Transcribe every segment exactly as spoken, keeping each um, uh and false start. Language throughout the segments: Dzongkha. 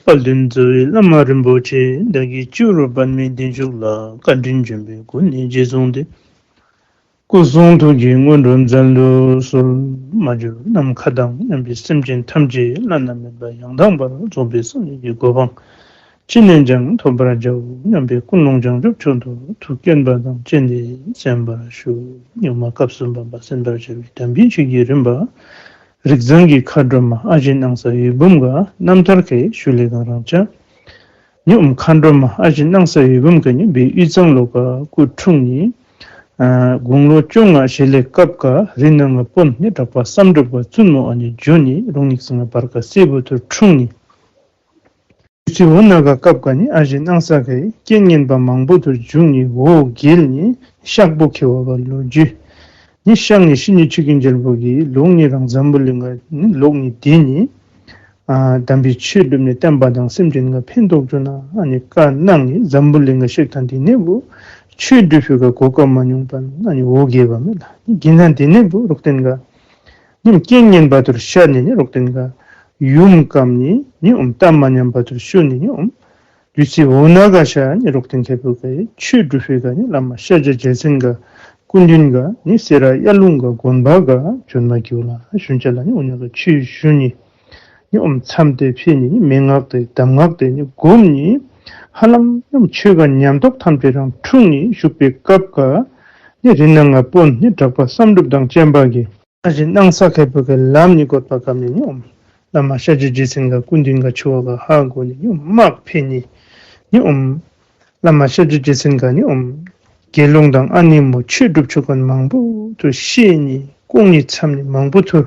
དཔལ་ལྡན་རྩ་བའི་བླ་མ་རིན་པོ་ཆེ། བདག་གིས་སྤྱི་བོར་པདྨའི་གདན་བཞུགས་ལ། བཀའ་དྲིན་ལྗོན་པའི་སྒོ་ནས་རྗེས་བཟུང་སྟེ། སྐུ་གསུང་ཐུགས་ཀྱི་སྔོན་དུ་མཛད་དུ་གསོལ། མ་གྱུར་ནམ་མཁའ་དང་མཉམ་པའི་སེམས་ཅན་ཐམས་ཅད་བླ་ན་མེད་པ་ཡང་དག་པར་རྫོགས་པའི་སངས་རྒྱས་ཀྱི་གོ་འཕང་ཅི་ནས་ཀྱང་ཐོབ་པར་བྱའོ་སྙམ་པའི་ཀུན་སློང་བྱང་ཆུབ་མཆོག་ཏུ་ཐུགས་བསྐྱེད་པ་དང་བཅས་ཏེ་གསན་པར་ཞུ། ཉོན་མོངས་སྐབས་སུ་བབ་པ་སེལ་བར་བྱ་བའི་དམ་པའི་ཆོས་ཀྱི་རིམ་པ། རིགས་བཟང་གི་མཁའ་འགྲོ་མ་ཨ་ཞེ་སྣང་ས་འོད་འབུམ་ག་རྣམ་ཐར་གྱི་ཤུལ་ལས་གང་རང་ཅག་ཉོན་མོངས་མཁའ་འགྲོ་མ་ཨ་ཞེ་སྣང་ས་འོད་འབུམ་ག་ནི་བོད་དབུས་གཙང་ལོགས་ཀ་སྐུ་འཁྲུངས་ནི། ཨ་དགུང་ལོ་བཅོ་ལྔ་བྱེས་ལས་སྐབས་ཀ་རི་ནང་ང་དཔོན་ནི་གྲགས་པ་བསམ་གྲུབ་ཀ་བཙུན་མོ་ཨ་ནི་འབྱོར་ནི། རོང་ནིག་སི་ང་བར་ཀ་སེར་པོ་ཐུར་འཁྲུངས་ནི། བདུད་རྩི་འོ་ན་ག་སྐབས་ཀ་ནི་ཨ་ཞེ་སྣང་ས་ག་རྐྱེན་ངན་པ་མང་པོ་ཐུར་བྱུང་ནི་འོ་བརྒྱལ་ནི་ཤག་པོ་ཁེ་བ་ག་ལོ་རྒྱུས། ནི་ཤག་ནི་ཤི་ནི་ཆུ་ཀུན་རྒྱལ་པོ་གི་ལོག་ནི་རང་འཛམ་བུ་གླིང་ག་ནི་ལོག་ནི་དེ་ནི། ཨ་དམ་པའི་ཆོས་སྒྲུབ་ནི་བསྟན་པ་དང་སེམས་ཅན་ག་ཕན་ཐོགས་བྱུང་ན་ཨ་ནི་བཀའ་གནང་ནི་འཛམ་བུ་གླིང་ག་གཤེགས་ཐང་དེ་ནི་བུ་ཆོས་སྒྲུབ་ཕུལ་ག་གོ་སྐབས་མ་མྱོང་པ་ཨ་ནི་འོ་བརྒྱལ་བ་མེད་ལ། ནི་གི་ན་དེ་ནི་བུ་རོགས་བསྟན་ག་ནི་རྐྱེན་ངན་པ་ཐུར་ཤར་ནི་ནི་རོགས་བསྟན་ག་ཡུམ་སྐམ་ནི་ནི་ཨོམ་གཏམ་མ་ཉམས་པ་ཐུར་ཤོར་ནི་ནི་ཨོམ་བདུད་རྩི་འོ་ན་ག་ཤར་ནི་རོགས་བསྟན་ཁེ་པོ་ག་ཆོས་སྒྲུབ་ཕུལ་ག་ནི་བླ་མ་ཤཱཀྱ་རྗེ་བཙུན་ག་སྐུ་མདུན་ག་ནི་སེ་ར་ཡར་ལུང་ག་དགོན་པ་ག་བྱོན་མ་གྱུར་ལ་ཞུན་ཆ་ལ་ནི་འོ་ན་ག་ཆོས་ཞུ་ནི་ནི་ཨོམ་མཚམས་དེ་ཕེ་ནི་ནི་མན་ངག་དེ་གདམས་ངག་དེ་ནི་སྒོམ་ནི་ཧ་ལམ་ནི་ཆོས་ག་ཉམས་རྟོགས་ཐམས་ཅད་རང་འཁྲུངས་ནི་བཞུགས་པའི་སྐབས་ག་ནི་རི་ནང་ང་དཔོན་ནི་གྲགས་པ་བསམ་གྲུབ་དང་བཅས་པ་གི་ཨ་ཞེ་སྣང་ས་ཁེ་པོ་ག་ལམ་ནི་བཀོད་པ་སྐབས་ནི་ནི་ཨོམ་བླ་མ་ཤཱཀྱ་རྗེ་བཙུན་ག་སྐུ་མདུན་ག་ཆོས་ག་ཧ་གོ་ནི་ནི་ཨོམ་དམག་ཕེ་ནི་ནི་ཨོམ་བླ་མ་ཤཱཀྱ་རྗེ་བཙུན་ག་ནི་ཨོམ་དགེ་སློང་དང་ཨ་ནེ་མོ་ཆོས་སྒྲུབ་ཆོ་མཁན་མང་པོ་ཐུར་ཤེས་ནི་སྐོང་ནི་མཚམས་ནི་མང་པོ་ཐུར་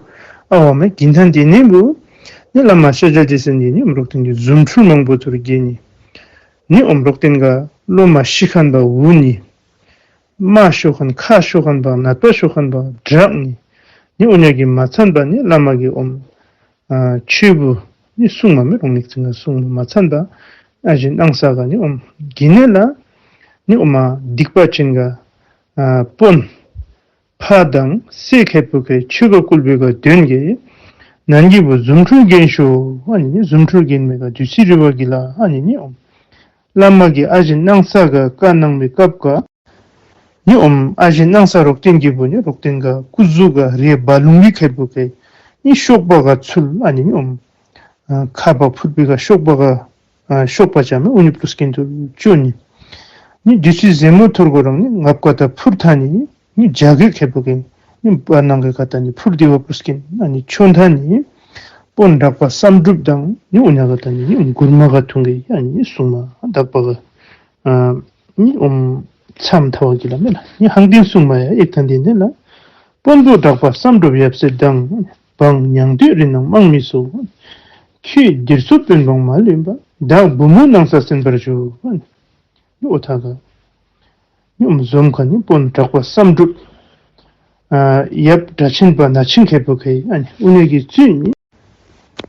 ཨ་བ་མེ་གི་ན་དེ་ནི་བུ་ནི་བླ་མ་ཤཱཀྱ་རྗེ་བཙུན་གི་ནི་ཨོམ་རོགས་བསྟན་གི་རྫུ་འཕྲུལ་མང་པོ་ཐུར་རྒྱས་ནི་ནི་ཨོམ་རོགས་བསྟན་ག་སློབ་མ་ཤི་མཁན་པ་འུ་ནི། རྨ་ཤོར་མཁན་ཁ་ཤོར་མཁན་པ་ནད་པ་ཤོར་མཁན་པ་དྲག་ནི། ནི་འོ་ཉག་གི་མ་ཚན་པ་ནི་བླ་མ་གི་ཨོམ་ཨ་ཆོས་བུ་ནི་གསུང་མ་མི་རོང་ནིག་ཙིང་ག་གསུང་མ་མ་ཚན་པ་ཨ་ཞེ་སྣང་ས་ག་ནི་ཨོམ་གི་ནེ་ལ་ནི་ཨོམ་ཨ་སྡིག་པ་ཅན་ག་ཨ་དཔོན་ཕ་དང་སྲས་ཁེ་པོ་གི་ཆོས་ག་བསྐུལ་བའི་ག་དོན་གི་ནན་གི་བུ་རྫུ་འཕྲུལ་རྒྱན་ཤོ་ཨ་ནི་ནི་རྫུ་འཕྲུལ་རྒྱན་མེ་ག་བདུད་རྩི་རི་བ་གི་ལ་ཨ་ནི་ནི་ཨོམ་བླ་མ་གི་ཨ་ཞེ་སྣང་ས་ག་བཀའ་གནང་བའི་སྐབས་ག་ནི་ཨོམ་ཨ་ཞེ་སྣང་ས་རོགས་བསྟན་གི་བུ་ནི་རོགས་བསྟན་ག་སྐུ་གཟུགས་ག་རེ་བ་ལུང་གི་ཁེ་པོ་གི་ནི་གཤོག་པ་ག་ཚུལ་ཨ་ནི་ནི་ཨོམ་ཨ་ཁ་བ་ཕུར་པའི་ག་གཤོག་པ་ག་ཨ་གཤོག་པ་ཅ་མེ་ཨུ་ནི་པུ་རུ་སྐྱེན་དུ་བཅོ་ནི། ནི་བདུད་རྩི་ཟེ་མོ་ཐོར་གོ་རང་ནི་ངབ་ཀ་ད་ཕུར་ཐ་ནི་ནི་བྱ་རྒོད་ཁེ་པོ་གི་ནི་བར་ནང་གི་ཀ་ད་ནི་ཕུར་དི་བ་པུ་རུ་སྐྱེན་ཨ་ནི་ཆོན་ཐ་ནི་དཔོན་གྲགས་པ་བསམ་གྲུབ་དང་ནི་ཨུ་ཉག་ག་ད་ནི་ནི་མགུར་མ་ག་ཐུང་གི་ཨ་ནི་གསུང་མ་དག་པ་ག་ཨ་ནི་ཨོམ་མཚམས་ཐ་བ་གི་ལ་མེ་ལ་ནི་ཧང་ཏིང་གསུང་མ་ཡ་ཨེ་ཐ་འདི་ནི་ལ་དཔོན་པོ་གྲགས་པ་བསམ་གྲུབ་ཡབ་སྲས་དང་། འབངས་མྱང་སྟོད་རི་ནང་དམག་མི་སོགས། ཁྱོད་འདིར་སོགས་དཔོན་འབངས་མ་ལུས་པ། བདག་བུ་མོ་སྣང་ས་གསན་པར་ཞུ། ཨོ་ཐ་ག་ནི་ཨོམ་འཛོམས་ཁ་ནི་དཔོན་གྲགས་པ་བསམ་གྲུབ། ཨ་ཡབ་སྒྲ་ཆེན་པ་ན་ཆེན་ཁེ་པོ་ཁེ་ཨ་ནི་ཨུ་ནེ་གི་བཙུན་ནི།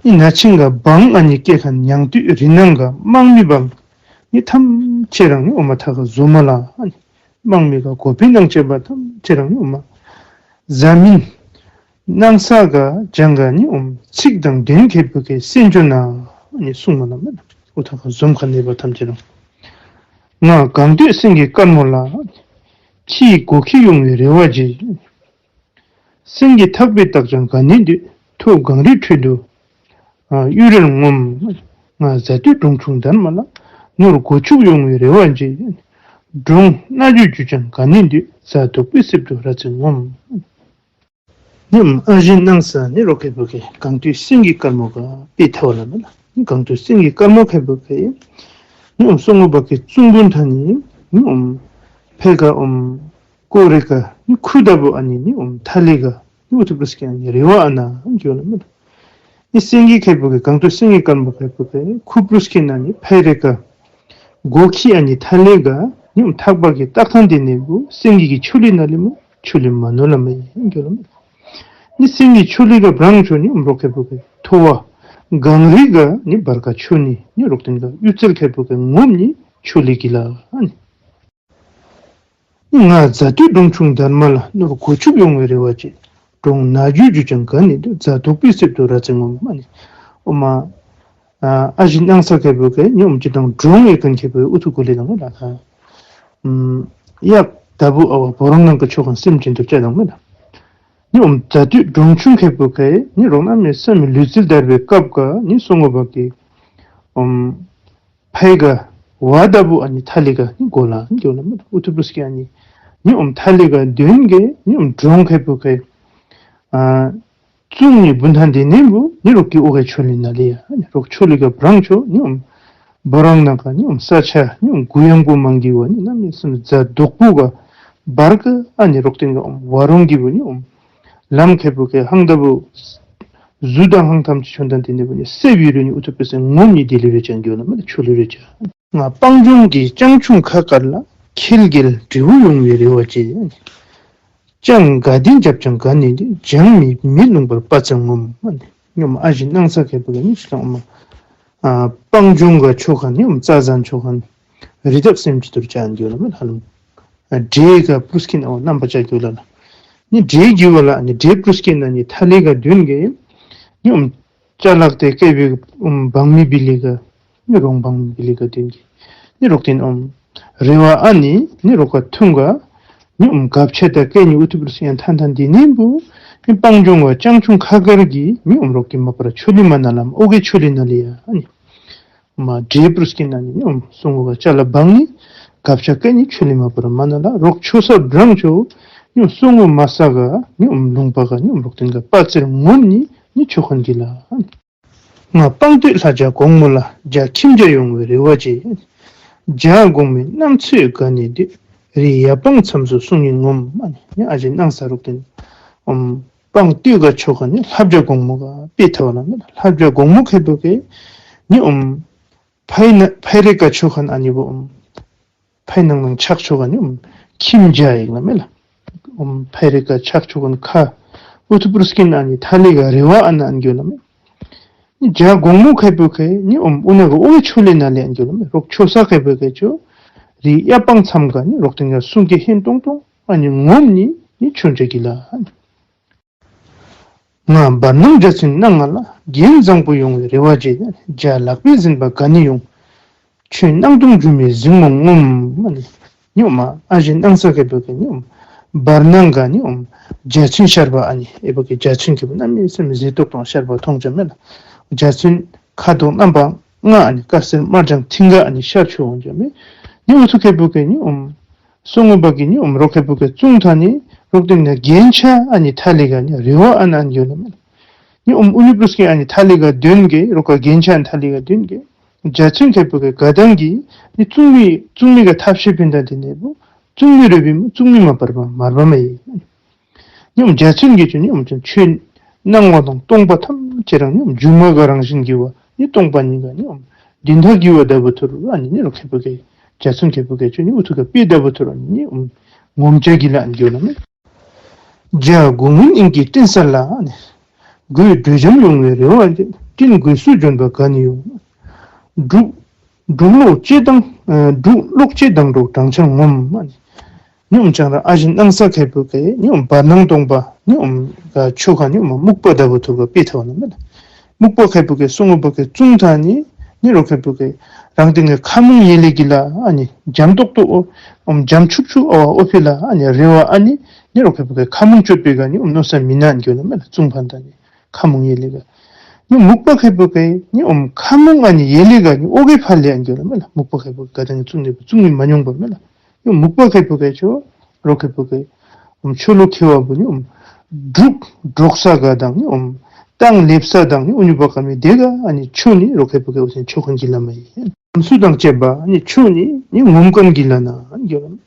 ཨི་ན་ཆིང་ག་འབངས་ཨ་ནི་སྐྱེ་ཁན་ཉང་སྟོད་རི་ནང་ག་དམག་མི་འབངས་ནི་ཐམས་ཅད་རང་ནི་ཨོ་མ་ཐ་ག་འཛོམས་མ་ལ་ཨ་ནི་དམག་མི་ག་གོ་ཕི་ནང་ཆེན་པ་ཐམས་ཅད་རང་ནི་ཨོ་མ་ཟ་མིན་སྣང་ས་ག་ཇང་ག་ནི་ཨོ་མ་ཚིག་དང་དོན་ཁེ་པོ་ཁེ་སེན་ཅོ་ན་ཨ་ནི་གསུང་མ་ལ་མེན་ཨོ་ཐ་ག་འཛོམས་ཁ་ནི་པ་ཐམས་ཅད་རང་ང་གངས་སྟོད་སེང་གེ་དཀར་མོ་ལ་ཨ་ནི་ཕྱིའི་སྒོ་ཁྱི་ཡོང་བའི་རེ་བ་བྱེད། སེང་གེ་ཐག་པའི་སྟག་ཅང་ག་ནི་འདུག་ཐོག་གངས་རིའི་ཁྲོད་དུ་ཨ་གཡུ་རལ་ངོམ། ང་གཟའ་སྟོད་འབྲོང་ཆུང་དར་མ་ལ་ནོར་སྒོ་ཕྱུགས་ཡོང་བའི་རེ་བ་བྱེད། འབྲོང་རྣ་རྒྱུ་རྒྱུ་ཅང་ག་ནི་འདུག་གཟའ་དོག་པའི་གསེབ་ཏུ་ར་ཚེ་ངོམ། ནི་ཨ་ཞེ་སྣང་ས་ནི་རོ་ཁེ་པོ་ཁེ་གངས་སྟོད་སེང་གེ་དཀར་མོ་ག་དཔེ་ཐ་བ་ལ་མེན་ན་ནི་གངས་སྟོད་སེང་གེ་དཀར་མོ་ཁེ་པོ་ཁེ་ནི་ཨོ་མ་སོ་ངོ་བ་ཁེ་ཙུང་བུན་ཐ་ནི་ནི་ཨོ་མ་ཕེ་ག་ཨོ་མ་ཀོ་རེ་ག་ནི་ཁུ་ད་བུ་ཨ་ནི་ནི་ཨོ་མ་ཐ་ལེ་ག་ནི་ཨོ་ཐུ་པུ་རུ་སྐྱེ་ཨ་ནི་རེ་བ་ཨ་ན་ཨོ་མ་གྱོ་ལ་མེན་ན། ནི་སེང་གེ་ཁེ་པོ་ཁེ་གངས་སྟོད་སེང་གེ་དཀར་མོ་ཁེ་པོ་ཁེ་ཁུ་པུ་རུ་སྐྱེ་ན་ནི་ཕེ་རེ་ག་སྒོ་ཁྱི་ཨ་ནི་ཐ་ལེ་ག་ནི་ཨོ་མ་ཐག་པ་ཁེ་སྟག་ཐང་དེ་ནི་བུ་སེང་གེ་གི་ཆོ་ལི་ན་ལི་མོ་ཆོ་ལི་མ་ནོ་ལ་མེན་ན་གྱོ་ལ་མེན་ན། ནི་སེང་གེ་ཆོ་ལི་ག་བྲང་ཆོ་ནི་ཨོ་མ་རོ་ཁེ་པོ་ཁེ་ཐོ་བ་གངས་རི་ག་ནི་བར་ག་ཆོ་ནི་ནི་རོག་ཏེན་ག་གཡུ་རྩལ་ཁེ་པོ་ཁེ་ངོམ་ནི་ཆོ་ལི་གི་ལ་ཨ་ནི། ང་གཟའ་སྟོད་འབྲོང་ཆུང་དར་མ་ལ་ནོར་སྒོ་ཕྱུགས་ཡོང་བའི་རེ་བ་བྱེད། འབྲོང་རྣ་རྒྱུ་རྒྱུ་ཅང་ག་ནི་འདུག་གཟའ་དོག་པའི་གསེབ་ཏུ་ར་ཚེ་ངོམ་ཨ་ནི། ཨོ་མ་ ཨ་ཨ་ཞེ་སྣང་ས་ཁེ་པོ་ཁེ་ནི་ཨོམ་ཅིག་དང་འབྲོང་ཡོད་ཁན་ཁེ་པོ་ཨུ་ཐུ་གུ་ལེ་དང་མེ་ལ་ཁ། ཨམ་གཡག་དར་བུ་ཨ་བ་བོ་རང་ནང་གི་ཆོ་ཁན་སེམས་ཅན་དུ་བཅའ་དང་མེ་ལ། ནི་ཨོམ་ད་དུས་འབྲོང་ཆུང་ཁེ་པོ་ཁེ་ནི་རོག་ན་མེ་ས་མེ་ལུས་རྩལ་དར་བའི་སྐབས་ཀ་ནི་སོ་ངོ་བ་གི་ཨོམ་ཕའི་ག་བ་དར་བུ་ཨ་ནི་ཐ་ལི་ག་ནི་གོ་ལ་ནི་གོ་ལ་མེ་ལ། ཨུ་ཐུ་པུ་སྐྱེ་ཨ་ནི་ནི་ཨོམ་ཐ་ལི་ག་དོན་གེ་ནི་ཨོམ་འབྲོང་ཁེ་པོ་ཁེ་ཨ་བཙུགས་ནི་བུན་ཐང་དེ་ནི་བུ་ནི་རོག་གི་ཨོ་གེ་ཆོ་ལི་ན་ལི་ཡ། ནི་རོག་ཆོ་ལི་ག་བྲང་ཆོ་ནི་ཨོམ་བོ་རང་ནང་ཁ་ནི་ཨོམ་ས་ཆ་ནི་ཨོམ་གུ་ཡང་གུ་མང་གི་བ་ནི་ནམ་ཡང་སེམས་ཛ་དོག་པོ་ག་བར་ག་ཨ་ནི་རོག་ཏིང་ག་ཨོམ་བ་རོང་གི་བུ་ནི་ཨོམ་ལམ་ཁེ་པོ་ཁེ་ཧང་དར་བུ་ཟུ་དང་ཧང་ཐམ་ཅི་ཆོན་དང་དེ་ནི་བུ་ནི་སེ་བི་རུ་ནི་ཨུ་ཐུ་པུ་སེ་ངོམ་ནི་དེ་ལི་རེ་ཅང་གི་བ་ལ་མེ་ལ་ཆོ་ལི་རེ་ཅང་། ང་སྤང་ལྗོངས་ཀྱི་སྤྱང་ཆུང་ཁ་དཀར་ལ། འཁྱིལ་འཁྱིལ་འབྲས་བུ་ཡོང་བའི་རེ་བ་ཆེ། སྤྱང་ག་དེ་འཇབ་ཅང་ག་ནི་དེ། སྦྱང་མི་མི་ལུང་པར་དཔའ་རྩལ་ངོམ། ཨ་ནི་ཉོམ་ཨ་ཞེ་སྣང་ས་ཁེ་པོ་ལ་ནི་ཅི་དང་ཨོམ་ཨ་སྤང་ལྗོངས་ག་ཆོ་ཁན་ནི་ཨོམ་རྩྭ་ཟན་ཆོ་ཁན་རི་དྭགས་སེམས་ཅན་དུར་ཅང་གི་བ་ལ་མེ་ལ་ཧ་ལམ། ཨ་འདྲེ་ག་པུ་སྐྱེ་ཨོ་རྣམ་པ་ཅ་གི་བ་ལ་ལ། ནི་འདྲེ་གི་བ་ལ་ནི་འདྲེ་པུ་སྐྱེ་ན་ནི་ཐ་ལི་ག་དོན་གེ་ནི་ཨོམ་ཅ་ལག་དེ་སྐེ་བི་ཨོམ་བང་མི་བི་ལི་ག་ནི་རོང་བང་མི་བི་ལི་ག་དོན་གེ་ནི་རོག་ཏིང་ཨོམ་རེ་བ་ཨ་ནི་ནི་རོག་ག་ཐུང་ག་ནི་ཨོམ་གབ་ཆ་དང་སྐེ་ནི་ཨུ་ཐུ་པུ་སི་ཡང་ཐན་ཐན་དེ་ནི་བུ་ནི་སྤང་ལྗོངས་ག་སྤྱང་ཆུང་ཁ་དཀར་གི་ནི་ཨོམ་རོག་གི་མ་པ་ར་ཆོ་ལི་མ་ན་ལམ་ཨོ་གེ་ཆོ་ལི་ན་ལི་ཡ། ཨ་ནི་མ་འདྲེ་པུ་སྐྱེ་ན་ནི་ཨོམ་སོ་ངོ་ག་ཅ་ལ་བང་ནི་གབ་ཆ་སྐེ་ནི་ཆོ་ལི་མ་པ་ར་མ་ན་ལ་རོག་ཆོ་ས་བྲང་ཆོ་ནི་ཨོམ་སོ་ངོ་མ་ས་ག་ནི་ཨོམ་ལུང་པ་ག་ནི་ཨོམ་རོག་ཏིང་ག་དཔའ་རྩལ་ངོམ་ནི་ནི་ཆོ་ཁན་གི་ལ། ང་སྤང་སྟོད་ལྷ་བྱ་གོང་མོ་ལ། བྱ་ཁྱིམ་བྱ་ཡོང་བའི་རེ་བ་ཆེ། བྱ་གོང་མོའི་རྣམ་ཚོས་དགའ་ནས་སྡོད། རི་གཡའ་སྤང་མཚམས་སུ་སོང་ངེ་ངོམ། ཨ་ནི་ནི་ཨ་ཞེ་སྣང་ས་རོག་ཏིང་ཨོམ་སྤང་སྟོད་ག་ཆོ་ཁན་ནི་ལྷ་བྱ་གོང་མོ་ག་དཔེ་ཐ་བ་ལ་མེ་ལ། ལྷ་བྱ་གོང་མོ་ཁེ་པོ་ཁེ་ནི་ཨོམ་ཕའི་ན་ཕའི་རེ་ག་ཆོ་ཁན་ཨ་ནི་བུ་ཨོམ་ཕའི་ནང་ནང་ཆག་ཆོ་ཁན་ནི་ཨོམ་ཁྱིམ་བྱ་ཡིག་ལ་མེ་ལ། ཨོམ་ཕའི་རེ་ག་ཆག་ཆོ་ཁན་ཁ་ཨུ་ཐུ་པུ་སྐྱེ་ན་ནི་ཐ་ལི་ག་རེ་བ་ཨ་ན་ཨན་གི་བ་ལ་མེ། ནི་བྱ་གོང་མོ་ཁེ་པོ་ཁེ་ནི་ཨོམ་ཨུ་ན་ག་ཨོ་གེ་ཆོ་ལི་ན་ལི་ཨན་གི་བ་ལ་མེ། རོག་ཆོ་ས་ཁེ་པོ་ཁེ་ཆོ་རི་གཡའ་སྤང་མཚམས་ག་ནི་རོག་ཏིང་ག་སུང་སྐད་ཧན་ཏོང་ཏོང་ཨ་ནི་ངོམ་ནི་ནི་ཆོན་ཆ་གི་ལ། ང་བར་སྣང་འཇའ་ཚོན་སྣ་ལྔ་ལ། རྒྱན་བཟང་པོ་ཡོང་བའི་རེ་བ་བྱེད། བྱ་ལག་པས་ཟིན་པ་ག་ནས་ཡོང་། ཁྱོད་སྣང་སྟོང་སྒྱུ་མའི་གཟིགས་མོ་ངོམ། ཨ་ནི་ཉོ་མ་ཨ་ཞེ་སྣང་ས་ཁེ་པོ་ཁེ་ཉོ་མ་བར་སྣང་ག་ཉོ་མ་འཇའ་ཚོན་ཤར་བ་ཨ་ནི་ཨེ་པོ་ཁེ་འཇའ་ཚོན་ཁེ་པོ་གནམ་མེད་ས་མེད་ཟེ་ཏོག་ཏོ་ཤར་བ་མཐོང་ཅ་མེ་ལ། འཇའ་ཚོན་ཁ་དོག་རྣམ་པ་ལྔ་ཨ་ནི་དཀར་སེར་དམར་ལྗང་མཐིང་ག་ཨ་ནི་ཤར་ཆོ་འོང་ཅ་མེ། ཉོ་འུ་ཐུ་ཁེ་པོ་ཁེ་ཉོ་མ་སོ་ངོ་བ་གི་ཉོ་མ་རོ་ཁེ་པོ་ཁེ་བཙུང་ཐ་ནི་རོག་ཏེ་ན་རྒྱན་ཆ་ཨ་ནི་ཐ་ལི་ག་ཉོ་རེ་བ་ཨ་ན་ཉོ་ལ་མེ་ལ། ཉོ་མ་ཨུ་ཉུ་པྲུས་ཀི་ཨ་ནི་ཐ་ལི་ག་དོན་གེ་རོ་ཀ་རྒྱན་ཆ་ཨ་ནི་ཐ་ལི་ག་དོན་གེ་འཇའ་ཚོན་ཁེ་པོ་ཁེ་ག་དང་གི་ནི་བཙུང་མི་བཙུང་མི་ག་ཐབས་ཤེས་ཕན་ད་དེ་ནེ་བུ་བཙུང་མི་རེ་བི་མ་བཙུང་མི་མ་པར་མ་མར་བ་མ་ཡེ། ཉོ་མ་འཇའ་ཚོན་གེ་ཆོ་ཉོ་མ་ཆོ་ཆོས་སྣང་བ་དང་སྟོང་པ་ཐམས་ཅད་རང་ཉོ་མ་སྒྱུ་མ་ག་རང་བཞིན་གི་བ་ནི་སྟོང་པ་ཉིད་ག་ཉོ་མ་དོན་དག་གི་བ་ད་བུ་ཐུར་ཨ་ནི་ནི་རོ་ཁེ་པོ་ཁེ་འཇའ་ཚོན་ཁེ་པོ་ཁེ་ཆོ་ཉོ་འུ་ཐུ་ག་པེ་ད་བུ་ཐུར་ཨ་ནི་ཉོ་མ་ངོམ་ཆ་གི་ལ་ཨ་ནི་གི་ལ་མེ། འཇའ་གུང་མོ་སྙིང་གི་སྤྲིན་ས་ལ་ནི། དགོད་བྲོ་འཇམ་ཡོང་བའི་རེ་བ་འདི། སྤྲིན་དགོས་སུ་འབྱོན་པ་ག་ནས་ཡོང་། འབྲུག་འབྲུག་གློག་ཅེས་དང་འབྲུག་གློག་ཅེས་དང་འགྲོགས་སྦྲང་ཆར་ངོམ་མ་ནི། ཉོ་མ་ཅང་ར་ཨ་ཞེ་སྣང་ས་ཁེ་པོ་ཁེ་ཉོ་མ་བར་སྣང་སྟོང་པ་ཉོ་མ་ག་ཆོ་ག་ཉོ་མ་སྨུག་པ་ད་བུ་ཐུར་ག་པེ་ཐ་བ་ན་མེ་ལ། སྨུག་པ་ཁེ་པོ་ཁེ་སོ་ངོ་བ་ཁེ་བཙུང་ཐ་ནི་ནི་རོ་ཁེ་པོ་ཁེ་རང་ཏེ་ངེ་ཁ་མུང་ཡེ་ལེ་གི་ལ་ཨ་ནི་འཇམ་ཏོག་ཏོ་ཨོ་འཇམ་ཆུབ་ཆུབ་ཨོ་ཨོ་ཕི་ལ་ཨ་ནི་རེ་བ་ཨ་ནི་ནི་རོ་ཁེ་པོ་ཁེ་ཁ་མུང་ཅོད་པེ་ག་ནི་ཨོམ་ནོ་ས་མི་ན་ཨན་གྱོ་ལ་མེ་ལ་བཙུང་ཕན་ཐ་ནི་ཁ་མུང་ཡེ་ལེ་ག་ནི་སྨུག་པ་ཁེ་པོ་ཁེ་ནི་ཨོམ་ཁ་མུང་ཨ་ནི་ཡེ་ལེ་ག་ནི་ཨོ་གེ་ཕ་ལེ་ཨན་གྱོ་ལ་མེ་ལ། སྨུག་པ་ཁེ་པོ་ཁེ་ག་ད་ནི་བཙུང་ནི་བཙུང་ནི་མ་ཉོང་པ་མེ་ལ། ཉོ་མ་སྨུག་པ་ཁེ་པོ་ཁེ་ཆོ་རོ་ཁེ་པོ་ཁེ་ཨོམ་ཆོ་ལོ་ཁེ་བ་བུ་ཉོ་མ་འབྲུག་འབྲོག་ས་ག་དང་ཉོ་མ་ཏང་ལེབ་ས་དང་ཉོ་མ་ཨུ་ཉུ་པ་ཀ་མི་དེ་ག་ཨ་ནི་ཆོ་ནི་རོ་ཁེ་པོ་ཁེ་ཨོ་སེན་ཆོ་ཁན་གི་ལ་མ་ཡེ། ཨམ་སྲུ་དང་བཅས་པ་ཨ་ནི་ཆོ་ནི་ནི་ངོམ་ཁན་གི་ལ་ན་ཨ་ནི་གྱོ་ལ་མེ།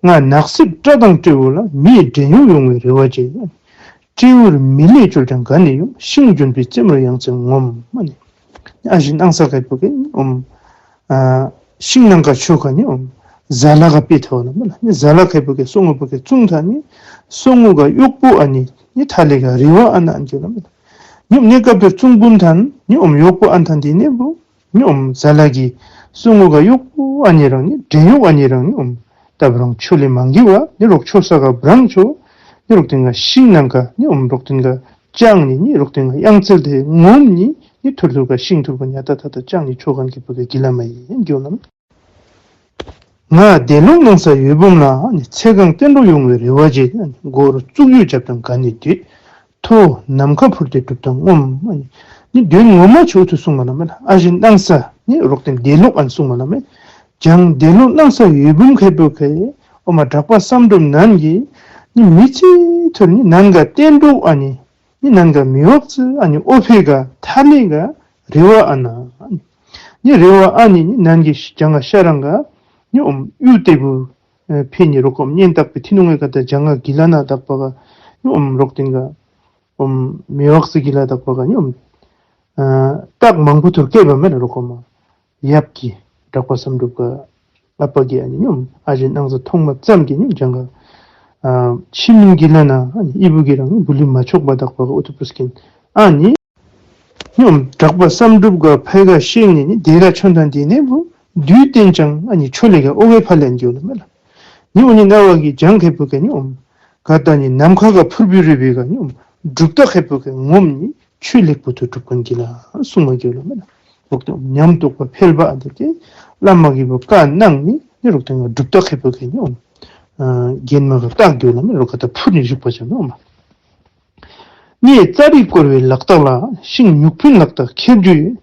ང་ནགས་གསེབ་སྤྲ་དང་སྤྲེའུ་ལ། མིའི་བྲན་གཡོག་ཡོང་བའི་རེ་བ་བྱེད། སྤྲེའུར་མི་ལས་བཅོལ་ཀྱང་ག་ནས་ཡོང་། ཤིང་ལྗོན་པའི་རྩེ་མོར་ཡང་རྩེ་ངོམ་མ་ནི། ཨ་ཞེ་སྣང་ས་ཁེ་པོ་ཁེ་ཨོམ་ཨ་ཤིང་ནང་ག་ཆོ་ག་ནི་ཨོམ་ཟ་ལ་ག་པེ་ཐ་བ་ལ་མེ་ལ། ནི་ཟ་ལ་ཁེ་པོ་ཁེ་སོ་ངོ་བ་ཁེ་བཙུང་ཐ་ནི་སོ་ངོ་ག་གཡོག་པོ་ཨ་ནི་ནི་ཐ་ལེ་ག་རེ་བ་ཨ་ན་ཨན་གྱོ་ལ་མེ་ལ། ཉོ་མ་ནི་ཀ་པེ་བཙུང་བུན་ཐ་ནི་ཨོམ་གཡོག་པོ་ཨན་ཐ་དེ་ནེ་བུ་ཉོ་མ་ཟ་ལ་གི་སོ་ངོ་ག་གཡོག་པོ་ཨ་ནི་རང་ནི་བྲན་གཡོག་ཨ་ནི་རང་ཉོ་མ་ད་བུ་རང་ཆོ་ལེ་མང་གི་བ་ནི་རོག་ཆོ་ས་ག་བྲང་ཆོ་ནི་རོག་ཏེ་ན་ཤིང་ནང་ག་ནི་ཨོམ་རོག་ཏེ་ན་ཅང་ནི་ནི་རོག་ཏེ་ན་ཡང་རྩེ་དེ་ངོམ་ནི་ ནི་ཐུར་ཐུར་ག་ཤིང་ཐུར་ག་ཉ་ཏ་ཏ་ཏ་ཅང་ནི་ཆོ་གན་ཁེ་པུ་གི་གི་ལ་མ་ཡིན་གི་ལ་མེ། ང་འདས་ལོག་སྣང་ས་འོད་འབུམ་ལ། ཨ་ནི་ཚེ་གང་བརྟན་འགྲོ་ཡོང་བའི་རེ་བ་བྱེད། ཨ་ནི་སྒོ་རུ་བཙུགས་ཡོད་རྒྱབ་དང་ག་ནི་འདོད། ཐོ་ནམ་མཁའ་འཕུར་ཏེ་གྲུབ་མཐའ་ངོམས། ཨ་ནི་ནི་དོན་ངོ་མ་ཆོས་ཐུ་གསུང་བ་ལ་མེ་ལ། ཨ་ཞེ་སྣང་ས་ནི་རོག་ཏེན་འདས་ལོག་ཨན་གསུང་བ་ལ་མེ། ཀྱང་འདས་ལོག་སྣང་ས་འོད་འབུམ་ཁེ་པུ་ཁེ་ཨོ་མ་གྲགས་པ་བསམ་གྲུབ་ནན་གི་ནི་མི་ཚེ་ཐུར་ནི་ནན་ག་བརྟན་འགྲོ་ཨ་ནི་ནི་ནན་ག་མི་འོག་ཚུ་ཨ་ནི་ཨོ་ཕེ་ག་ཐ་ལེ་ག་རེ་བ་ཨ་ན། ནི་རེ་བ་ཨ་ནི་ནི་ནན་གི་ཞང་ག་ཤ་རང་ག་ནི་ཨོམ་གཡུ་ཏེ་བུ་ཨེ་ཕེ་ནི་རོ་ཀོམ་ཉེན་བཏགས་པའི་ཐི་ནུ་ངེ་ག་ད་ལྗང་ག་གི་ལ་ན་དག་པ་ག་ནི་ཨོམ་རོག་ཏེན་ག་ཨོམ་མེ་བག་སི་གི་ལ་དག་པ་ག་ནི་ཨོམ་ཨ་རྟགས་མང་པོ་ཐུར་སྐྱེས་པ་མེ་ན་རོ་ཀོམ་ཡབ་ཀྱི་གྲགས་པ་བསམ་གྲུབ་ག་ཨ་པ་གི་ཨ་ནི་ཨོམ་ཨ་ཞེ་སྣང་ས་མཐོང་མ་ཙམ་གི་ནི་ལྗང་ག་ཨ་ཕྱི་མིན་གི་ལ་ན་ཨ་ནི་ཨི་བུ་གི་རང་ནི་བུ་ལི་མ་ཆོག་པ་དག་པ་ག་ཨུ་ཐུ་པུ་སྐིན་ཨ་ནི། ནི་ཨོམ་གྲགས་པ་བསམ་གྲུབ་ག་ཕའི་ག་ཤེས་ནི་ནི་དེ་ག་ཆོན་ཐང་དེ་ནས་བུ་དུས་བསྟན་ཅང་ཨ་ནི་ཆོ་ལེ་ག་ཨོ་བེ་ཕ་ལན་གྱོ་ལ་མེ་ལ། ནི་ཨོ་ནི་ན་བ་གི་ལྗང་ཁེ་པུ་ག་ནི་ཨོམ་ག་ད་ནི་ནམ་མཁའ་ག་ཕུར་བུ་རུ་བེ་ག་ནི་ཨོམ་གྲུབ་རྟགས་ཁེ་པུ་ག་ངོམ་ནི་ཆོས་ལེགས་པོ་ཐུ་གྲུབ་ཀོན་གི་ལ་གསུང་མ་གྱོ་ལ་མེ་ལ། འོག་ཏུ་ཉམས་རྟོགས་པ་ཕལ་པ་ཨ་དེ་གི་བླ་མ་གི་བུ་བཀའ་གནང་ནི་ནི་རོག་ཏེན་ག་གྲུབ་རྟགས་ཁེ་པུ་ག་ནི་ཨོམ་ཨ་རྒྱན་མ་ག་རྟགས་གྱོ་ལ་མེ་རོག་ག་ད་ཕུར་ནི་བཞུགས་པ་ཅང་ཨོམ་མ། གནས་ཙཱ་རི་བསྐོར་བའི་ལག་རྟགས་ལ། ཤིང་མྱུག་ཕུན་ལག་རྟགས་ཁྱེར་རྒྱུ་ཡོད།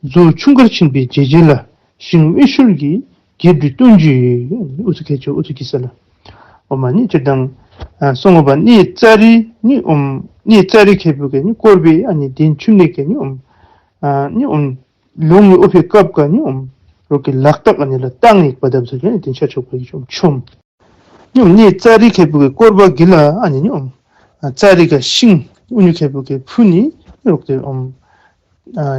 མཛོ་ཆུང་དཀར་ཕྱིན་པའི་རྗེས་རྗེས་ལ། ཤིང་དབལ་ཤུལ་གྱི་རྒྱས་འབྲིང་སྟོན་རྒྱུ་ཡོད། ཨུ་ཚུ་ཁྱེར་ཆོ་ཨུ་ཚུ་གི་ས་ལ། ཨོ་མ་ནི་ཅི་དང་ཨ་སོང་ངོ་བ་གནས་ཙཱ་རི་ནི་ཨོམ་གནས་ཙཱ་རི་ཁེ་པུ་ག་ནི་བསྐོར་བའི་ཨ་ནི་དེན་ཆུ་ནི་ག་ནི་ཨོམ་ཨ་ནི་ཨོམ་ལོང་ནི་ཨོ་ཕེ་སྐབས་ག་ནི་ཨོམ་རོག་གི་ལག་རྟགས་ཨ་ནི་ལ་རྟགས་ངེས་པ་དབ་ཚུ་ལ་ནི་དེན་ཤ་ཆོག་པ་གི་ཆོམ་ཆོམ། ནི་ཨོམ་གནས་ཙཱ་རི་ཁེ་པུ་ག་བསྐོར་བ་གི་ལ་ཨ་ནི་ནི་ཨོམ་ཙཱ་རི་ག་ཤིང་ཨུ་ནུ་ཁེ་པུ་ག་ཕུ་ནི་ནི་རོག་ཏེ་ཨོམ་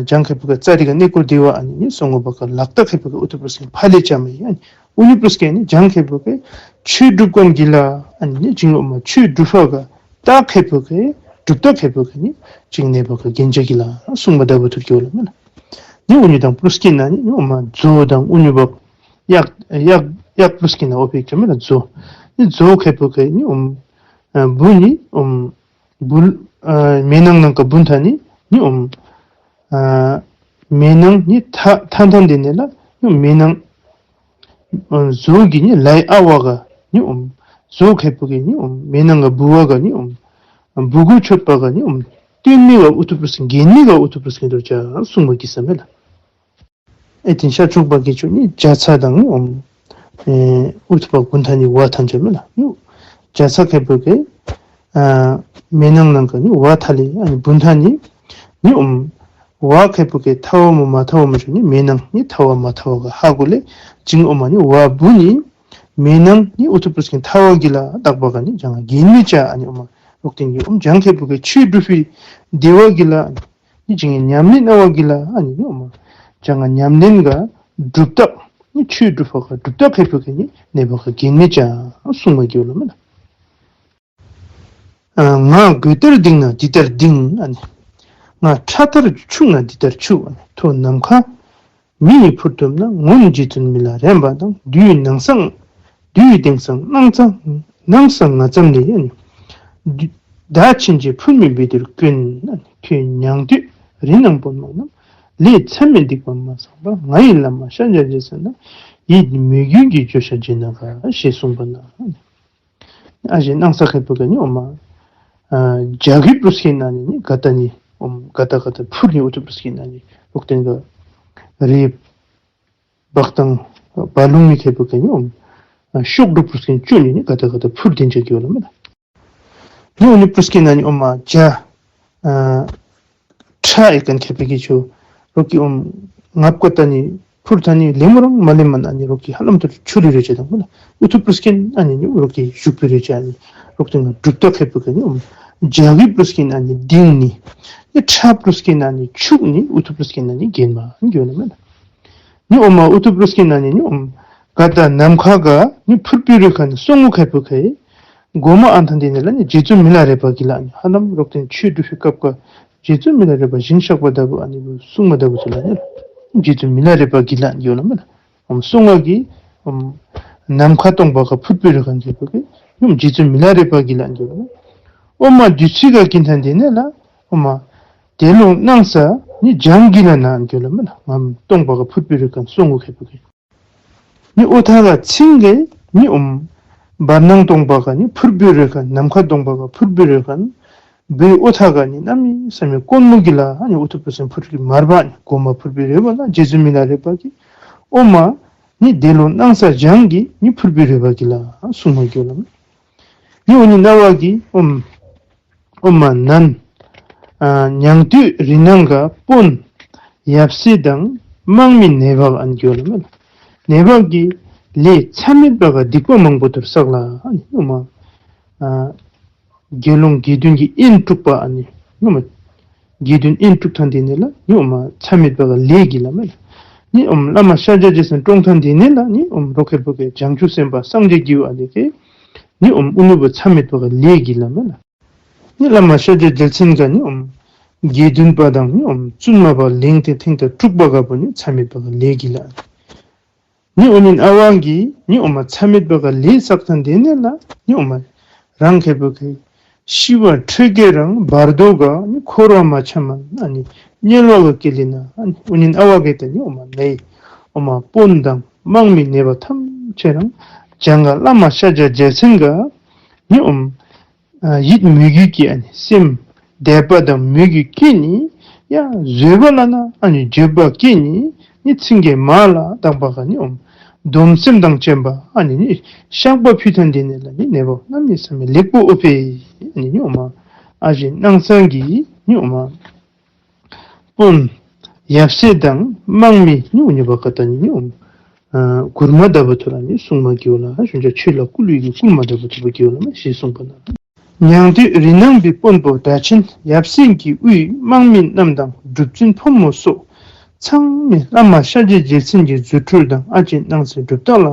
ལྗང་ཁེ་པུ་ག་ཙཱ་རི་ག་གནས་བསྐོར་དེ་བ་ཨ་ནི་ནི་སོང་ངོ་བ་ག་ལག་རྟགས་ཁེ་པུ་ག་ཨུ་ཐུ་པུ་སྐིན་ཕ་ལེ་ཅ་མ་ཡི་ཨ་ནི་ཨུ་ནུ་པུ་སྐིན་ནི་ལྗང་ཁེ་པུ་ག་ཆོས་སྒྲུབ་ཀོན་གི་ལ་ཨ་ནི་ནི་ཅིང་ཨོ་མ་ཆོས་སྒྲུབ་པ་ག་རྟགས་ཁེ་པུ་ག་གྲུབ་རྟགས་ཁེ་པུ་ག་ནི་ཅིང་གནས་པ་ག་རྒྱན་ཆ་གི་ལ་གསུང་མ་དབ་ཐུར་གྱོ་ལ་མེ་ལ། ནི་ཨུ་ནུ་དང་པུ་སྐིན་ན་ནི་ཨོ་མ་མཛོ་དང་ཨུ་ནུ་བག་གཡག་གཡག་གཡག་པུ་སྐིན་ན་ཨོ་ཕེ་ཅ་མེ་ལ་མཛོ། ནི་མཛོ་ཁེ་པུ་ག་ནི་ཨོམ་ཨ་བུ་ནི་ཨོམ་བུ་ཨ་མེ་ནང་ནང་ག་བུན་ཐ་ནི་ནི་ཨོམ་ཨ་མེ་ནང་ནི་ཐ་ཐ་ཐ་དེ་ནས་ལ་ནི་མེ་ནང་ཨ་མཛོ་གི་ནི་ལའི་ཨ་བ་ག་ནི་ཨོམ་མཛོ་ཁེ་པུ་ག་ནི་ཨོམ་མེ་ནང་ག་བུ་བ་ག་ནི་ཨོམ་བུ་གུ་མཆོད་པ་ག་ནི་ཨོམ་སྟོན་མི་ག་ཨུ་ཐུ་པུ་སྐིན་རྒྱན་མི་ག་ཨུ་ཐུ་པུ་སྐིན་དོ་ཅ་གསུང་མ་གི་ས་མེ་ལ། ཨེ་དེན་ཤ་ཆོག་པ་གི་ཆོ་ནི་རྒྱ་ཚ་དང་ཨོམ་ཨེ་ཨུ་ཐུ་པ་བུན་ཐ་ནི་བ་ཐ་ཅ་མེ་ལ་ནི། རྒྱ་ཚ་ཁེ་པུ་ག་ཨ་མེ་ནང་ནང་ག་ནི་བ་ཐ་ལེ་ཨ་ནི་བུན་ཐ་ནི་ནི་ཨོམ་བ་ཁེ་པུ་ག་ཐ་བ་མོ་མ་ཐ་བ་མོ་ཆོ་ནི་མེ་ནང་ནི་ཐ་བ་མ་ཐ་བ་ག་ཧ་གོ་ལེ་ཅིང་ཨོ་མ་ནི་བ་བུ་ནི་མེ་ནང་ནི་ཨུ་ཐུ་པུ་སྐིན་ཐ་བ་གི་ལ་དག་པ་ག་ནི་ལྗང་རྒྱན་མི་ཅ་ཨ་ནི་ཨོ་མ་རོག་ཏེན་གི་ཨོམ་ལྗང་ཁེ་པུ་ག་ཆོས་སྒྲུབ་པའི་དེ་བ་གི་ལ། ནི་ཅིང་ཉམས་ལེན་ཨ་བ་གི་ལ་ཨ་ནི་ནི་ཨོ་མ་ལྗང་ཉམས་ལེན་ག་སྒྲུབ་རྟགས་ནི་ཆོས་སྒྲུབ་པ་ག་སྒྲུབ་རྟགས་ཁེ་པུ་ག་ནི་གནས་པ་ག་རྒྱན་མི་ཅ་གསུང་མ་གྱོ་ལ་མེ་ལ། ཨ་ང་གོས་ལྟར་ལྡིང་ན་འདི་ལྟར་ལྡིང་ཨ་ནི། ང་ཁྲ་ལྟར་འཁྱུག་ན་འདི་ལྟར་འཁྱུག་ཨ་ནི། ཐོ་ནམ་མཁའ་མི་ཡི་ཕུར་བཏུམ་ན། ངོམས་རྗེ་བཙུན་མི་ལ་རས་པ་དང་། དུས་ནང་སང་དུས་དེང་སང་སྣང་ཙ་སྣང་ས་ང་ཙམ་ལས་ཨ་ནི། དུ་བདག་ཕྱིན་ཆད་ཕུར་མི་འབད་དུར་ཀུན་ཨ་ནི། ཁྱོད་མྱང་འདོད་རི་ནང་དཔོན་མོ་རྣམས། ལས་མཚམས་མེད་སྡིག་པ་མ་བསགས་པར། ང་ཡི་བླ་མ་ཤཱཀྱ་རྗེ་ས་ན། ཡིད་མོས་གུས་ཀྱི་བརྗོད་བྱ་བྱིན་ན་ག་ཞེས་གསུངས་པ་ན། ཨ་ཞེ་སྣང་ས་ཁེ་པུ་ག་ནི་ཨོ་མ་ཨ་ལྗང་གི་པུ་སྐིན་ན་ནི་ནི་ག་ད་ནི་ཨོམ་ག་ད་ག་ད་ཕུར་ནི་ཨུ་ཐུ་པུ་སྐིན་ན་ནི་རོག་ཏེན་ག་རི་བག་དང་བ་ལུང་མི་ཁེ་པུ་ག་ནི་ཨོམ་ཨ་ཤོག་དྲུག་པུ་སྐིན་ཅུ་ནི་ནི་ག་ད་ག་ད་ཕུར་དེན་ཅ་གྱོ་ལ་མེ་ལ། ནི་ཨོ་ནི་པུ་སྐིན་ན་ནི་ཨོ་མ་ལྗང་ཨ་ཁྲ་ཨེ་ཀན་ཁེ་པེ་གི་ཆོ་རོག་གི་ཨོམ་ངབ་ཀ་ད་ནི་ཕུར་ད་ནི་ལེ་མོ་རང་མ་ལེ་མ་ན་ནི་རོག་གི་ཧ་ལམ་ཐུར་ཆུ་རི་རེ་ཅ་དང་པོ་ན་ཨུ་ཐུ་པུ་སྐིན་ཨ་ནི་ནི་རོག་གི་བཞུགས་པི་རེ་ཅ་ནི་རོག་ཏེན་ག་སྒྲུབ་རྟགས་ཁེ་པེ་ག་ནི་ཨོམ་ལྗང་གི་པུ་སྐིན་ཨ་ནི་ལྡིང་ནི་ནི་ཁྲ་པུ་སྐིན་ཨ་ནི་འཁྱུག་ནི་ཨུ་ཐུ་པུ་སྐིན་ཨ་ནི་རྒྱན་མ་གྱོ་ལ་མེ་ལ། ནི་ཨོ་མ་ཨུ་ཐུ་པུ་སྐིན་ན་ནི་ནི་ཨོམ་ག་ད་ནམ་མཁའ་ག་ནི་ཕུར་པི་རུ་ཁ་ནི་སོང་ངོ་ཁེ་པུ་ག་གོ་མ་ཨན་ཐང་དེ་ནི་ལ་ནི་རྗེ་བཙུན་མི་ལ་རས་པ་གི་ལ་ནི་ཧ་ལམ་རོག་ཏེན་ཆོས་སྒྲུབ་ཤི་སྐབས་ག་རྗེ་བཙུན་མི་ལ་རས་པ་ཞིང་གཤེགས་པ་ལྟ་བུ་ཨ་ནི་བུ་གསུང་མ་ལྟ་བུ་ཚུ་ལ་ནི་རྗེ་བཙུན་མི་ལ་རས་པ་གི་ལ་ནི་གྱོ་ལ་མེ་ལ། ཨོམ་སོང་ངོ་གི་ཨོམ་ནམ་མཁའ་སྟོང་པ་ག་ཕུར་པི་རུ་ཁ་ནི་ཁེ་པུ་ག་ཨོམ་རྗེ་བཙུན་མི་ལ་རས་པ་གི་ལ་ནི་གྱོ་ལ་མེ་ལ། ཨོ་མ་བདུད་རྩི་ག་ཀིན་ཐང་དེ་ནི་ལ་ཨོ་མ་དེ་ལུ་སྣང་ས་ ནི་བྱང་གི་ལ་ན་ཨན་གི་ལ་མེན་ན། ངམ་སྟོང་པ་ག་ཕུར་བུ་རེ་ཁན་སོང་གོ་ཁེ་པུ་ཁེ། ནི་ཨོ་ཐ་ག་ཚིང་གེ་ནི་ཨོམ་བར་སྣང་སྟོང་པ་ག་ནི་ཕུར་བུ་རེ་ཁན་ནམ་མཁའ་སྟོང་པ་ག་ཕུར་བུ་རེ་ཁན་བེ་ཨོ་ཐ་ག་ནི་གནམ་མེད་ས་མེད་དཀོན་མོ་གི་ལ་ཨ་ནི་ཨུ་ཐུ་པུར་སེང་ཕུར་གི་མར་བ་ནི་གོ་མ་ཕུར་བུ་རེ་བ་ན་རྗེ་བཙུན་མི་ལ་རས་པ་གི་ཨོ་མ་ནི་དེ་ལོ་སྣང་ས་བྱང་གི་ནི་ཕུར་བུ་རེ་བ་གི་ལ་སུང་མ་གི་ལ་མེན་ན། ནི་ཨོ་ནི་ན་བ་གི་ཨོམ་ཨོ་མ་ནན། ཨ་ཉང་སྟོད་རི་ནང་ག་དཔོན་ཡབ་སྲས་དང་དམག་མི་ནད་པ་ཨན་གི་ལ་མེན་ན། ནད་པ་གི་ལས་མཚམས་མེད་པ་ག་སྡིག་པ་མང་པོ་ཐུར་བསགས་ལ་ཨ་ནི་ཨོ་མ་ཨ་དགེ་སློང་དགེ་འདུན་གྱི་དབྱེན་དཀྲུགས་པ་ཨ་ནི་ཨོ་མ་དགེ་འདུན་དབྱེན་དཀྲུགས་ཐངས་དེ་ནི་ལ་ནི་ཨོ་མ་མཚམས་མེད་པ་ག་ལས་གི་ལ་མེན་ན། ནི་ཨོམ་བླ་མ་ཤཱཀྱ་རྗེ་བཙུན་བཀྲོངས་ཐངས་དེ་ནི་ལ་ནི་ཨོམ་རོ་ཁེ་པུ་ཁེ་བྱང་ཆུབ་སེམས་དཔའ་སངས་རྒྱས་དགེ་བ་ཨ་ནི་ཁེ་ནི་ཨོམ་ཨུ་ནུ་བུ་མཚམས་མེད་པ་ག་ལས་གི་ལ་མེན་ན། ནི་བླ་མ་ཤཱཀྱ་རྗེ་བཙུན་ག་ནི་ཨོམ་དགེ་འདུན་པ་དང་ནི་ཨོམ་བཙུན་མ་པ་ལེན་ཏེ་ཐེངས་ད་དཀྲུགས་པ་ག་བུ་ནི་མཚམས་མེད་པ་ག་ལས་གི་ལ། ནི་ཨོ་ནི་ཨ་ཝང་གི་ནི་ཨོ་མ་མཚམས་མེད་པ་ག་ལས་བསགས་ཐངས་དེ་ནི་ལ་ནི་ཨོ་མ་རང་ཁེ་པུ་ཁེ་ཤི་བ་ཁྲོས་ཀྱི་རང་བར་དོ་ག་ནི་འཁོར་བ་མ་འཁྱམས་མ་ཨ་ནི་དམྱལ་བ་ག་སྐྱེ་ལེ་ན་ཨ་ནི་ཨོ་ནི་ཨ་ཝང་གི་ད་ནི་ཨོ་མ་ནི་ཨོ་མ་དཔོན་དང་དམག་མི་ནད་པ་ཐམས་ཅད་རང་བྱང་ག་བླ་མ་ཤཱཀྱ་རྗེ་བཙུན་ག་ནི་ཨོམ་ཨ་ཡིད་མོས་གུས་ཀྱི་ཨ་ནི་སེམས་དད་པ་དང་མོས་གུས་ཀྱིས་ནི་ཡང་བཟོད་པ་ལ་ན་ཨ་ནི་བརྗོད་པ་ཀྱིས་ནི་ནི་ཚིང་གེ་མ་ལ་དག་པ་ག་ནི་ཨོམ་སྡོམ་སེམས་དང་བཅས་པ་ཨ་ནི་ནི་བཤགས་པ་ཕུལ་ཐངས་དེ་ནི་ལ་ནི་ནད་པ་གནམ་མེད་ས་མེད་ལེགས་པོ་ཨོ་ཕེ་ཨ་ནི་ནི་ཨོ་མ་ཨ་ཞེ་སྣང་ས་གི་ནི་ཨོ་མ་དཔོན་ཡབ་སྲས་དང་དམག་མི་ནི་ཨོ་ནི་བ་ག་ད་ནི་ནི་ཨོ་མ་ཨ་མགུར་མ་ལྟ་བུ་ཐུར་ཨ་ནི་གསུང་མ་གི་ཝ་ལ་ཨ་ཞུན་ཅ་ཆོས་ལ་བསྐུལ་བའི་གི་བསྐུལ་མ་ལྟ་བུ་ཐུར་བ་གི་ཝ་ལ་མ་ཞེས་གསུངས་པ་ན། ཉང་སྟོད་རི་ནང་པའི་དཔོན་པོ་སྒྲ་ཆེན་ཡབ་སྲས་ཀྱི་དབུས་དམག་མི་རྣམས་དང་སྒྲུབ་ཆེན་ཕོ་མོ་སོགས་ཚང་མས་བླ་མ་ཤཱཀྱ་རྗེ་བཙུན་གྱི་རྫུ་འཕྲུལ་དང་ཨ་ལྕེ་སྣང་སའི་སྒྲུབ་རྟགས་ལ་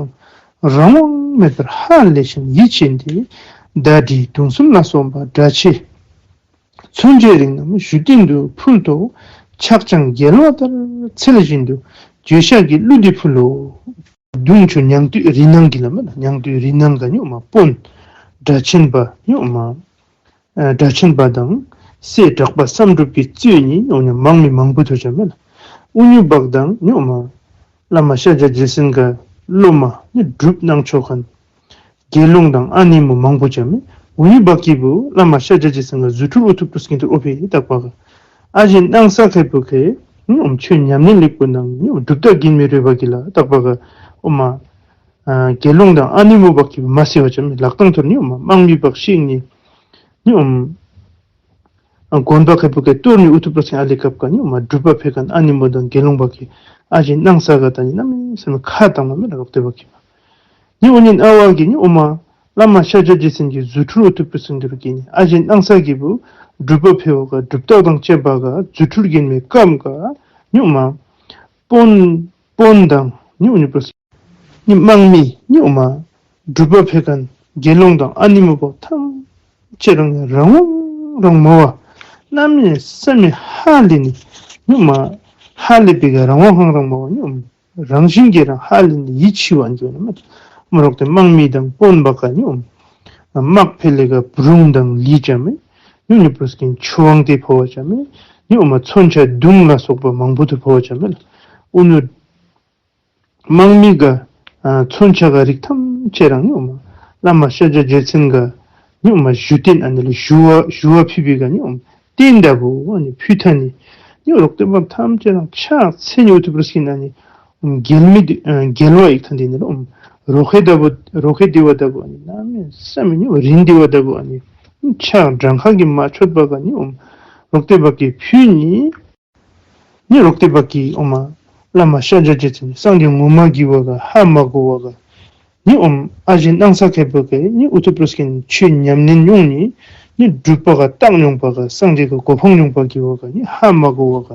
རང་དབང་མེད་པར་ཧ་ལས་ཤིང་ཡིད་ཆེས་ཏེ་ཟླ་སྒྲིལ་གདུང་གསུམ་ལ་སོགས་པ་སྒྲ་ཆེ་མཚོན་ཆའི་རིགས་རྣམས་བཞུགས་གདན་དུ་ཕུལ་ཏོ། ཕྱག་བརྐྱང་རྒྱལ་བ་ལྟར་ཚུལ་བཞིན་དུ་བརྗོད་བྱ་གི་གླུ་འདི་ཕུལ་ལོ། གདུང་ཆུ་ཉང་སྟོད་རི་ནང་གི་ལ་མེན་ན། ཉང་སྟོད་རི་ནང་ག་ནི་ཨོ་མ་དཔོན་སྒྲ་ཆེན་པ་ནི་ཨོ་མ་ཨ་སྒྲ་ཆེན་པ་དང་སྲས་གྲགས་པ་བསམ་གྲུབ་ཀྱིས་གཙོས་ནི་ཨོ་ནི་དམག་མི་མང་པོ་ཐུར་ཅ་མེན་ན། ཨུ་ནུ་བག་དང་ནི་ཨོ་མ་བླ་མ་ཤཱཀྱ་རྗེ་བཙུན་ག་སློབ་མ་ནི་སྒྲུབ་གནང་ཆོག་མཁན་དགེ་སློང་དང་ཨ་ནི་མོ་མང་པོ་ཅ་མེན། ཨུ་ནུ་བག་གི་བུ་བླ་མ་ཤཱཀྱ་རྗེ་བཙུན་ག་རྫུ་འཕྲུལ་ཨུ་ཐུ་པྲུ་སྐྱིན་ཐུར་ཨོ་ཕེ་དག་པ་ག་ཨ་ཞེ་སྣང་ས་ཁེ་པུ་ཁེ་ནི་ཨོ་མ་ཆོས་ཉམས་ལེན་ལེགས་པོ་གནང་ནི་ཨོ་མ་སྒྲུབ་རྟགས་རྒྱན་མའི་རོལ་པ་གི་ལ་དག་པ་ག་ཨོ་མ་ཨ་དགེ་སློང་དང་ཨ་ནི་མོ་བག་གི་བུ་མ་སེ་བ་ཅ་མེན། ལག་རྡང་ཐུར་ནི་ཨོ་མ་དམག་མི་བག་ཤིག་ནི་ནི་ཨོ་མ་ཨ་དགོན་པ་ཁེ་པུ་ཁེ་གཏོར་ནི་ཨུ་ཐུ་པྲུ་སྐྱིན་ཨ་ལི་སྐབས་ག་ནི་ཨོ་མ་སྒྲུབ་པ་ཕེ་མཁན་ཨ་ནི་མོ་དང་དགེ་སློང་བག་གི་ཨ་ཞེ་སྣང་ས་ག་ད་ནི་གནམ་མེད་ས་མེད་ཁ་བཏང་མ་མེན་ན་རོག་ཏེ་བག་གི་བུ། ནི་ཨོ་ནི་ཨ་ཝང་གི་ནི་ཨོ་མ་བླ་མ་ཤཱཀྱ་རྗེ་བཙུན་གྱི་རྫུ་འཕྲུལ་ཨུ་ཐུ་པྲུ་སྐྱིན་ཐུར་གི་ནི་ཨ་ཞེ་སྣང་ས་གི་བུ་སྒྲུབ་པ་ཕེ་བ་ག་སྒྲུབ་རྟགས་དང་བཅས་པ་ག་རྫུ་འཕྲུལ་རྒྱན་མའི་སྐབས་ག་ནི་ཨོ་མ་དཔོན་དཔོན་དང་ནི་ཨོ་ནི་པྲུ་ནི་དམག་མི་ནི་ཨོ་མ་སྒྲུབ་པ་ཕེ་མཁན་དགེ་སློང་དང་ཨ་ནི་མོ་བག་ཐམས་ཅད་རང་རང་དབང་རང་མོ་བ་གནམ་མེད་ས་མེད་ཧ་ལས་ནི་ནི་ཨོ་མ་ཧ་ལས་པའི་ག་རང་དབང་ཧང་རང་མོ་བ་ནི་ཨོ་མ་རང་བཞིན་གྱིས་རང་ཧ་ལས་ནི་ཡིད་ཆེས་པ་ཨན་ཅོ་ན་མེན་ན། མ་རོག་ཏེ་དམག་མི་དང་དཔོན་བག་ག་ནི་ཨོ་མ་དམག་ཕེ་ལེ་ག་བུ་རུང་དང་ལི་ཅ་མེན། ནི་ཨོ་ནི་པྲུ་སྐྱིན་ཆུ་དབང་དེ་ཕོ་བ་ཅ་མེན། ནི་ཨོ་མ་མཚོན་ཆ་མདུང་ལ་སོགས་པ་མང་པོ་ཐུར་ཕོ་བ་ཅ་མེན་ལ། ཨུ་ནུ་དམག་མི་ག་ཨ་མཚོན་ཆ་ག་རིགས་ཐམས་ཅད་རང་ནི་ཨོ་མ་བླ་མ་ཤཱཀྱ་རྗེ་བཙུན་ག་ནི་ཨོ་མ་བཞུགས་གདན་ཨ་ནི་ལ་ཞུ་བ་ཞུ་བ་ཕུལ་བའི་ག་ནི་ཨོ་མ་རྟེན་ལྟ་བུ་ཨ་ནི་ཕུལ་ཐངས་ནི་ནི་རོག་ཏེ་བག་ཐམས་ཅད་རང་ཕྱག་འཚལ་ནི་ཨུ་ཐུ་པྲུ་སྐྱིན་ཨ་ནི་ཨོ་མ་རྒྱལ་མི་འདི་ཨ་རྒྱལ་བ་ཡིག་ཐངས་དེ་ནི་ལ་ཨོ་མ་རོ་ཁེ་ལྟ་བུ་རོ་ཁེ་དེ་བ་ལྟ་བུ་ཨ་ནི་གནམ་མེད་ས་མེད་ནི་རིང་དེ་བ་ལྟ་བུ་ཨ་ནི་ཕྱག་བྲང་ཁ་གིས་མ་ཆོད་པ་ག་ནི་ཨོ་མ་རོག་ཏེ་བག་གིས་ཕུལ་ནི། ནི་རོག་ཏེ་བག་གིས་ཨོ་མ་བླ་མ་ཤཱཀྱ་རྗེ་བཙུན་སངས་རྒྱས་ངོ་མ་གི་བ་ག་ཧ་མ་གོ་བ་ག་ནི་ཨོ་མ་ཨ་ཞེ་སྣང་ས་ཁེ་པུ་ཁེ་ནི་ཨུ་ཐུ་པྲུ་སྐྱིན་ཆོས་ཉམས་ལེན་མྱོང་ནི་ནི་སྒྲུབ་པ་ག་བརྟགས་མྱོང་པ་ག་སངས་རྒྱས་ག་གོ་འཕང་མྱོང་པ་གི་བ་ག་ནི་ཧ་མ་གོ་བ་ག་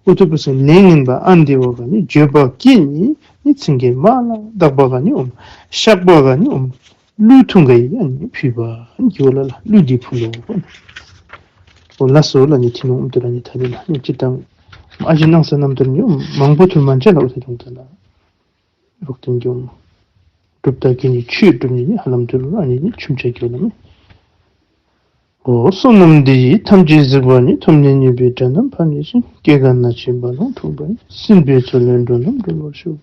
ཨུ་ཐུ་པྲུ་སྐྱིན་ལས་ངན་པ་ཨ་ནི་དེ་བ་ག་ནི་བརྗོད་པ་ཀྱིས་ནི་ནི་ཚིང་གེ་མ་ལ་དག་པ་ག་ནི་ཨོ་མ་བཤགས་པ་ག་ནི་ཨོ་མ་གླུ་ཐུང་ག་ཡི་ཨ་ནི་ཕུལ་བ་ཨ་ནི་གི་ཝ་ལ་ལ་གླུ་འདི་ཕུལ་ལོ། ཨོ་ལགས་སོ་ལ་ནི་ཐི་ནོང་ཨུམ་ཏུ་ར་ནི་ཐ་ནི་ལ་ནི་ཅི་དང་ཨ་ཞེ་སྣང་ས་རྣམ་ཐར་ནི་མང་པོ་ཐུར་མན་ཆད་ལ་ཨོ་ཐེ་དུང་ད་ལ་རོག་ཏེ་འགྱོ་སྒྲུབ་རྟགས་ཀྱི་ནི་ཆོས་སྒྲུབ་ནི་ནི་ཧ་ལམ་དུ་རུ་ཨ་ནི་ནི་ཆུམ་ཆ་གི་ཝ་ལ་མེ། ཨོ་བསོད་ནམས་འདི་ཡིས་ཐམས་ཅད་གཟིགས་པ་ཉིད། ཐོབ་ནས་ཉེས་པའི་དགྲ་རྣམས་ཕམ་ཉེས་ཤིང་། སྐྱེ་རྒ་ན་འཆིའི་རྦ་ཀློང་འཁྲུགས་པ་ཡི། སྲིད་པའི་མཚོ་ལས་འགྲོ་རྣམས་སྒྲོལ་བར་ཤོག།